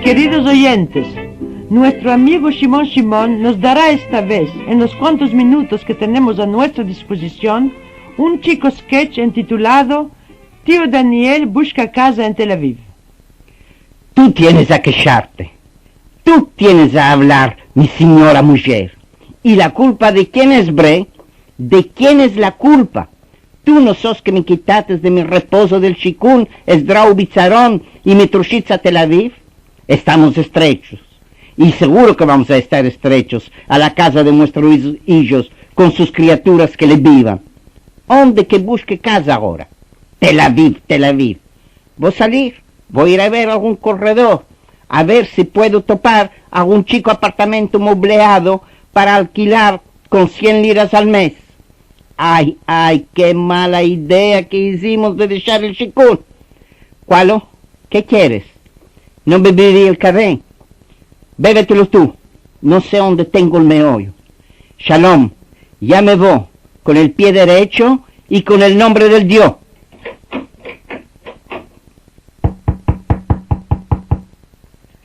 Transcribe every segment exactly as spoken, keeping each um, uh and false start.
Keridos oyentes, muestro amigo Shimon Shimon mos dara esta vez, en los kuantos minutos ke tenemos a muestra disposisyon, un chiko sketch entitulado Tio Daniel bushka kaza en Tel Aviv. Tu tienes a kesharte. Tu tienes a avlar, mi sinyora mujer. I la kulpa de kien es, bre? De kien es la kulpa? Tu no sos ke me kitates de mi repozo del shikun, esdrau bizaron i mi trushitza Tel Aviv? Estamos estrechos. I seguro ke vamos a estar estrechos a la kaza de muestros ijos kon sus kriaturas ke le bivan. Onde ke bushke kaza agora? Tel Aviv, Tel Aviv. Vo salir, vo ir a ver algun korredor, a ver si puedo topar algun chiko apartamento mobleado para alkilar kon sien liras al mez. Ay, ay, ke mala idea ke izimos de deshar el shikun. Kualo? Ke kieres? No me bevi el kafe? Bevetelo tu. No se onde tengo el meoyo. Shalom, ya me vo, kon el pie derecho i kon el nombre del Dio.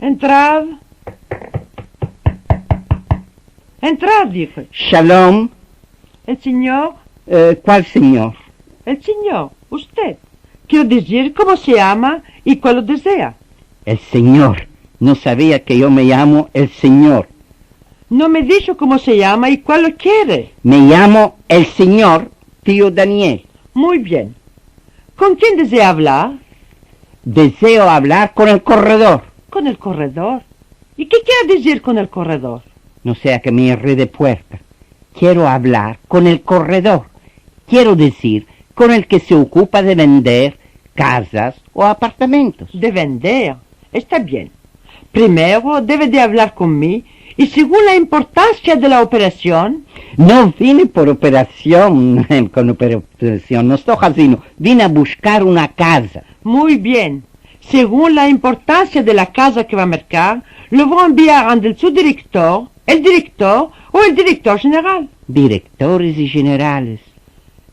Entrad. Entrad, dije. Shalom. El sinyor? Eh, kual sinyor? El sinyor, usted. Kero dizir komo se yama i kualo dezea. El sinyor. No savia ke yo me yamo el sinyor. No me disho komo se yama i kualo kere. Me yamo el sinyor tio Daniel. Muy bien. Kon kien dezea avlar? Dezeo avlar kon el korredor. Kon el korredor? I ke kere dizir kon el korredor? No sea ke me erre de puerta. Kero avlar kon el korredor. Kero dizir kon el ke se okupa de vender kazas o apartamentos. De vender? Esta bien. Primero deve de avlar kon mi, i segun la importansia de la operasyon. No vine por operasyon, kon operasyon, no esto hazino. Vine a bushkar una kaza. Muy bien. Segun la importansia de la kaza ke va a merkar, lo vo a enviar ande el su direktor, el direktor o el direktor jeneral. Direktores i jenerales.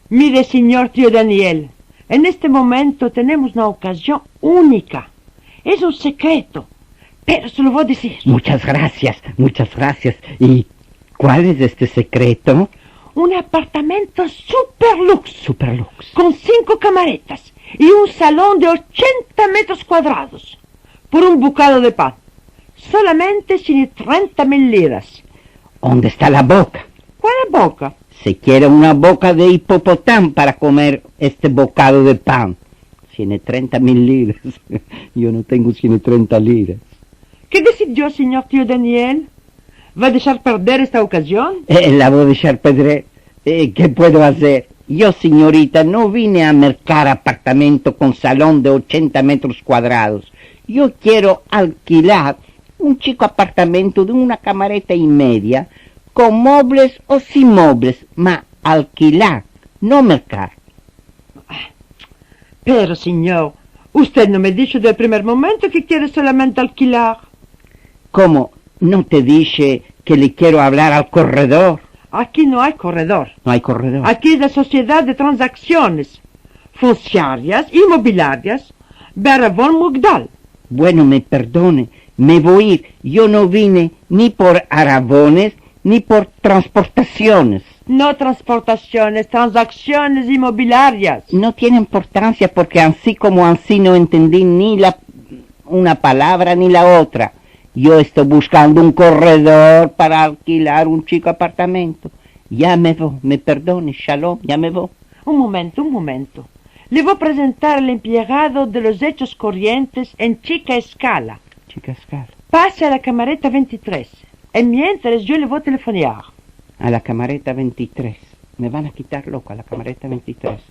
Mire, sinyor tio Daniel, en este momento tenemos una okazyon unika. Es un sekreto, pero se lo vo a dizir. Muchas grasias, muchas grasias. I kual es este sekreto? Un apartamento super lux. Super lux. Kon sinko kamaretas i un salon de ochenta metros kuadrados. Por un bokado de pan. Solamente sien i trenta mil liras. Onde esta la boka? Kual boka? Se kere una boka de ipopotam para komer este bokado de pan. Sien i trenta mil liras. Yo no tengo sien i trenta liras. Ke desidio, sinyor tio Daniel? Va a deshar perder esta okazyon? Eh, la vo a deshar perder. Eh, ke puedo azer? Yo, sinyorita, no vine a merkar apartamento kon salon de ochenta metros kuadrados. Yo kero alkilar un chiko apartamento de una kamareta i media, kon mobles o sin mobles, ma alkilar, no merkar. Pero, sinyor, usted no me disho del primer momento ke kere solamente alkilar. Komo? No te dishe ke le kero avlar al korredor? Aki no ay korredor. No ay korredor. Aki es la sosiedad de transaksiones funsiarias imobiliarias Be'aravon Mugdal. Bueno, me perdone, me vo ir. Yo no vine ni por aravones, ni por transportasiones. No transportasiones, transaksiones imobiliarias. No tiene importansia, porke ansi komo ansi no entendi ni la, una palavra ni la otra. Yo esto bushkando un korredor para alkilar un chiko apartamento. Ya me vo, me perdone, shalom, ya me vo. Un momento, un momento. Le vo prezentar al emplegado de los echos korientes en Chika Eskala. Chika Eskala. Pase a la kamareta ventitres. En mientras yo le vo telefonear. A la kamareta ventitres. Me van a kitar loko, a la kamareta ventitres.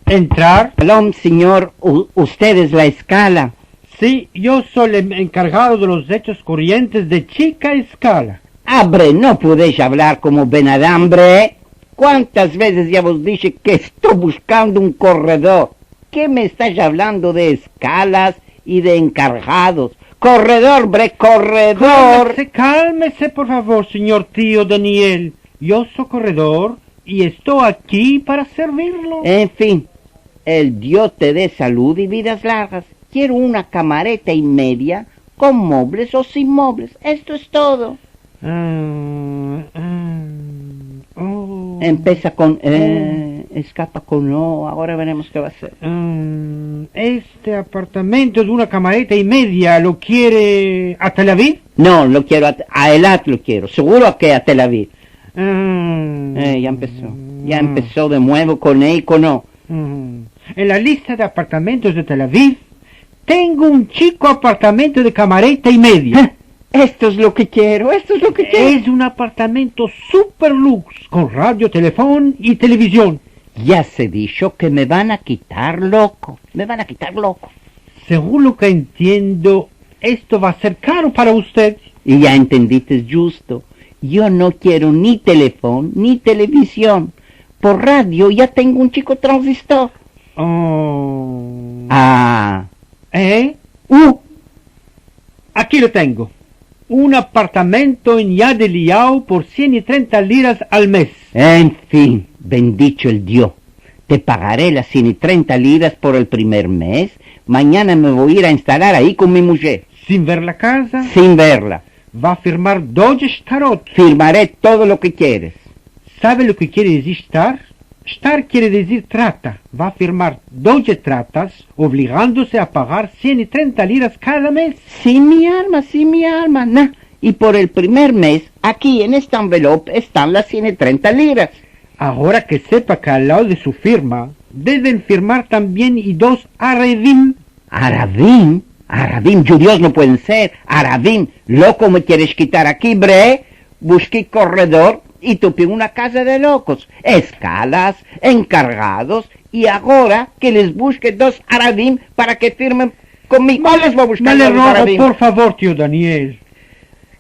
Entrar. Shalom, sinyor. U-, usted es la Eskala? Si, yo so el enkargado de los echos korientes de Chika Eskala. Avre, no puedes avlar komo benadam, bre? Kuantas vezes ya vos dishe ke esto bushkando un korredor? Ke me estas avlando de eskalas i de enkargados? Korredor, bre, korredor! Kalmese, kalmese, por favor, sinyor tio Daniel. Yo so korredor i esto aki para servirlo. En fin, el Dio te de salud i vidas largas. Kiero una kamareta i media, kon mobles o sin mobles. Esto es todo. Ah, ah, oh, empesa kon, eh, oh, eskapa kon o, agora veremos ke va a ser. Ah, este apartamento de una kamareta i media lo kiere a Tel Aviv? No, lo kiero a, a Elat lo kiero, seguro ke a Tel Aviv. Ah, eh, ya empeso, ya empeso de muevo kon e i kon o. Mm. En la lista de apartamentos de Tel Aviv, tengo un chiko apartamento de kamareta i media. Eh, esto es lo ke kiero, esto es lo ke kiero. Es un apartamento super lux, kon radio, telefon i televizion. Ya se disho ke me van a kitar loko, me van a kitar loko. Segun lo ke entiendo, esto va a ser karo para usted. I ya entendites djusto. Yo no kiero ni telefon ni televizion. Por radio ya tengo un chiko transistor. Oh. Ah. Eh? Uh. Aki lo tengo. Un apartamento en Yad Eliyahu por sien i trenta liras al mes. En fin, bendicho el Dio. Te pagare las sien i trenta liras por el primer mes. Manyana me vo ir a enstalar ayi kon mi mujer. Sin ver la kaza? Sin verla. Va a firmar doje shtarot. Firmare todo lo ke kieres. Save lo ke kiere dizir shtar? Shtar kiere dizir trata. Va a firmar doje tratas, ovligandose a pagar sien i trenta liras kada mes. Si, mi alma, si, mi alma, na. I por el primer mes, aki en este envelope estan las sien i trenta liras. Agora ke sepa ke al lado de su firma deven firmar tambien i dos arevim. Arevim? Arevim, djudios no pueden ser. Arevim, loko me kieres kitar aki, bre? Bushki korredor i topi una kaza de lokos. Eskalas, enkargados, i agora ke les bushke dos arevim para ke firmen kon mi. Kal les vo a bushkar los arevim? Por favor, tio Daniel.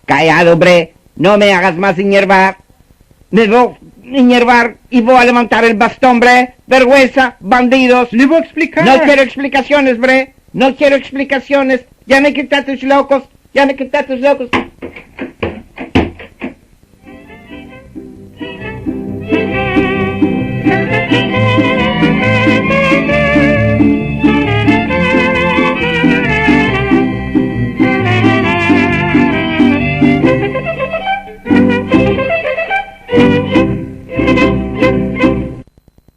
Kayado, bre, no me agas mas inyervar. Me vo a inyervar i vo a levantar el baston, bre. Verguensa, bandidos. Le vo a eksplikar. No kiero eksplikasiones, bre. No kiero eksplikasiones. Ya me kitates lokos. Ya me kitates lokos.